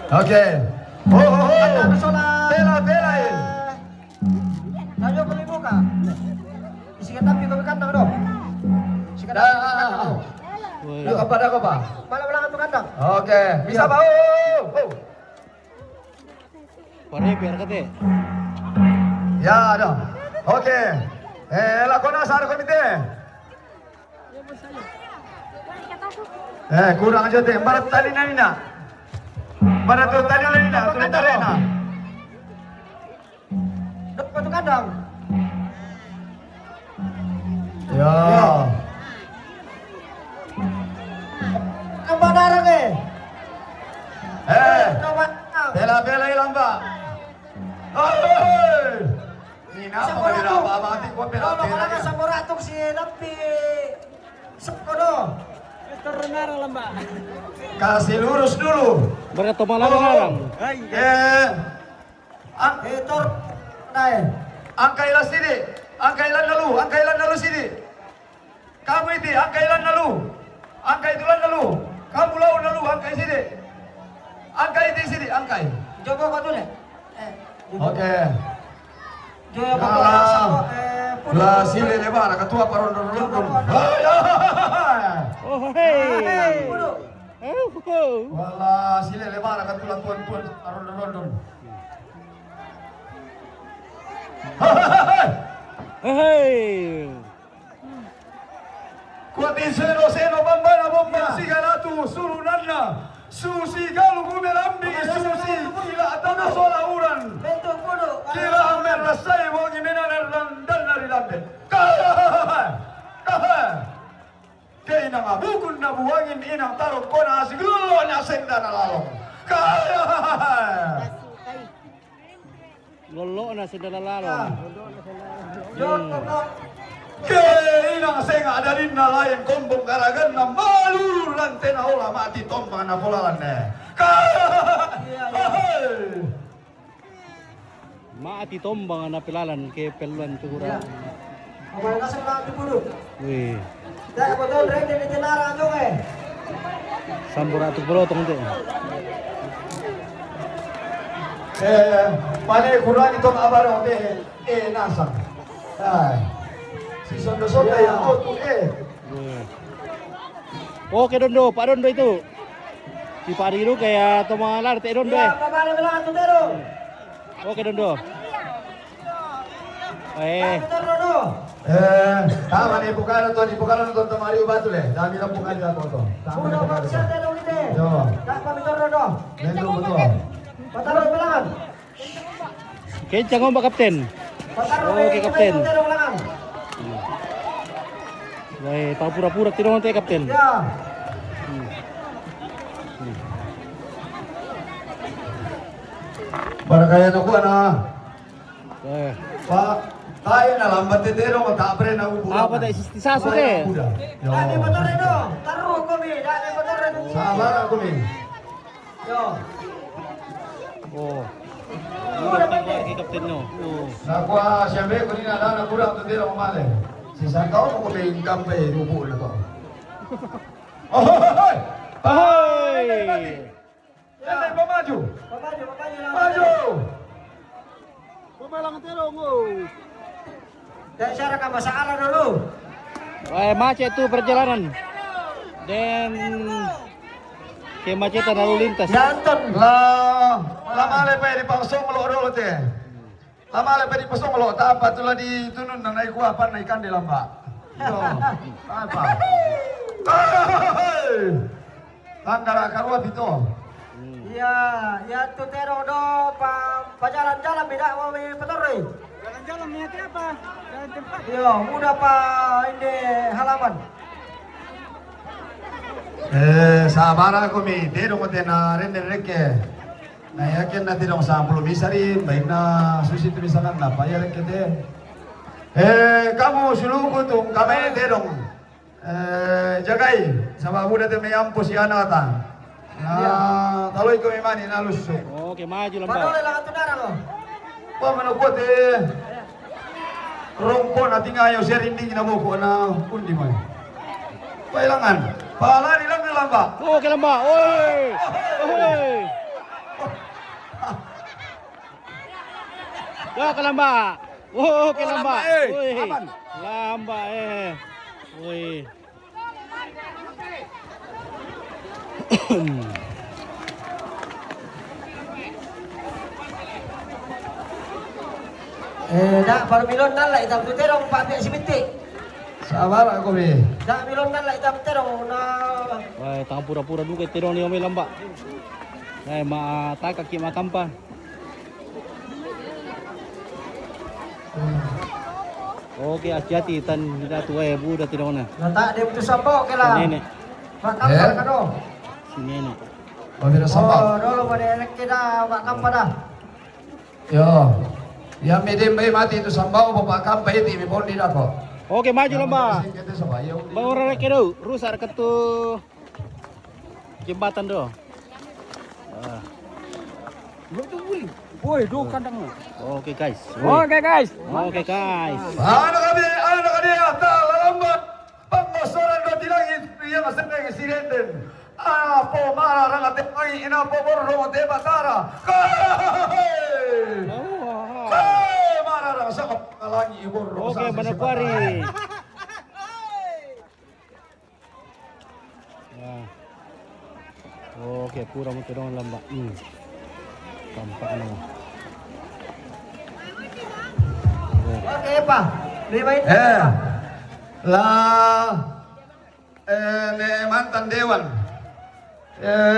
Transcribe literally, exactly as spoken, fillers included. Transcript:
Oke. Ho, ho, ho. Kandang sola. Bela, bela, eh. Tayo kami buka. Isi kandang, kami kandang dong. Isi kandang, kami kandang dong. Woi. Dah, apa, dah, apa? Malah ulangan tu kandang. Oke, bisa, Pak. Oh, oh, oh. Pare, biar kate. Ya, dah. Oke. Eh, la kona sar komite. Eh, kurang aja teh. Barat tali nani na. Barat tu tali nani na. Tu tali na. Dok, tu kandang. Ya. Tambah darah ke? Eh. Tambah darah. Bela-bela ilang, Pak. Hei. Ini apa? Samboratuk. Bela apa? Mati gua bela. Kalau bela kalau ya. Samboratuk si Lampi. Sekono. Terdengar lembah. Kasih lurus dulu. Berkata malam Oh. Larang. Eh. Ang- Eh, tor. Nae. Angka ilan sini. Angka ilan lalu. Angka ilan lalu sini. Kamu iti, angka ilan lalu. Angka itulan lalu. Kamu lawan lalu, angka sini. Angka iti sini, angka. Coba kau tu, Nek. Eh, coba. Oke. Joya, Bapak, Bapak, eh, pudu. Lah, sile lebar, ketua parondon-rondon. Coba, Bapak. Hai, hai. Oh, hei. Eh, pudu. Oh, oh. Wala, sile lebar, ketua tuan-tuan parondon-rondon. Hai, hai, hai. Hei. Kuati seno-seno bambana bomba. Ya. Sigaratu surunanna. Susi galu gumelambi, susi ila tana sola uran. Bentuk bodoh. Kila amer rasai wongi menaner dan dari lambe. Kaya. Kaya. Keinang abukun na buangin inang tarong kona asik lolo na senda na lalong. Kaya. Lolo na senda na lalong. Ah. Hmm. Ke inang senga adarin na lain kombong garagan na malu lante na ola mati tombang na polalan ne. Kaya. Iya, iya. Hei. Mati tombang na pelalan ke peluan tu kura. Iya. Pemain kasar na tu puluh. Wih. Dah, betul, Ren, di tenara tu, eh. Samboratuk bolotong tu. Eh, pane kurang itu abang, eh, eh, nasang. Hai. Si sondo-sondo yang kau tu, eh. Oke, Dondo, Pak Dondo itu. Si Pak Dondo kayak teman lari, Dondo, eh. Iya, Pak Dondo bilang, "Atu, Dondo." Oke, Dondo. Eh. Eh, tama ni pukana to, ni pukana to tamari ubatu le. Dami na pukana to to. Tama ni pukana to. Yo. Betul, betul. Pataro bilangan. Kencang ombak, Kapten. Oke, Kapten. Weh, pura-pura tidak nonton, Kapten. Ya. Hmm. Hmm. Para kaya na kuan na. Eh. Pak, tayo na lambat te dong, tak pernah ubu. Apa tak istisasu ke? Udah. Yo. Tadi motor itu, taruh kami, tadi motor itu. Sabar aku nih. Yo. Oh. Udah, Pak. Lagi kapten no. Oh. Nakuha, siyempre, kung ina na, nakuha ang tundira, umali. Si Santo, kung may kampe, rubo na to. Oh, hoy, hoy! Hoy! Ay, ay, ay, pamaju! Pamaju, pamaju lang. Maju! Pamalang terong, oh. Dan saya rekam masalah dulu. Eh, macet tuh perjalanan. Dan kemacetan lalu lintas. Jantan. La, la male pa di pangsong lo dulu te. La male pa di pangsong lo, tapa tu la di tunun na nai kuapan na ikan di lamba. Yo, apa? Hey! Tangkara karua pito. Hmm. Iya, iya tu terong do pa, pa jalan-jalan bida mau mi petoroi. Jalan-jalan niatnya apa? Jalan tempat. Iya, muda pa inde halaman. Eh, sabara ko mi, te do ko te na rende reke. Na yakin na te dong sampulu misari, baik na susi tu misalan na pa ya reke te. Eh, kamu suluku tu, kami te dong. Eh, jagai, sabab udah te meyampo si anata. Na, iya. Taloi ko memani na lusu. Oke, maju lembah. Padole la tu darah lo. Pa mano ko te. Rongko na tingayo sering dingin na boko na undi mai. Pailangan. Pala di langan lamba. Oke, lembah. Oi. Oi. Kalamba. Oh, kalamba. Lamba, eh. Woi. Aman. Lamba, eh. Woi. Eh, dak, baru milon nan lah itam tu terong, pak, biak sipitik. Sabar aku, Bi. Dak, milon nan lah itam terong, nah. Wai, tang pura-pura duka terong ni, Om, lamba. Wai, ma taka ki ma kampa. Oke, hati-hati tan datu, eh, buda tidak mana. Letak dia putus apa, oke lah. Si nenek. Pak kampa kado. Si nenek. Oh, tidak sabar. Oh, dulu pada elek kita, pak kampa dah. Yo. Ya, medem bae mati itu sambao, bapak kampa iti, mi bondi dah kok. Oke, maju lomba. Bawa rek kedo, rusak reketu. Jembatan do. Ah. Woi, do kandang. Oke, guys. Woi. Oke, guys. Oke, guys. Anak kami, anak kami, tak lambat. Pengosoran do tilangi, yang sedang sirenden. Apo mararang ate mai, inapo borro te batara. Hei! Hei, mararang sa kalangi borro. Oke, sa Manokwari. Ya. Oke, pura mo terong lamba. Hmm. Tampak ano. Oke, Pak. Lima itu, eh, Pak. Lah, eh, ne mantan dewan. Eh,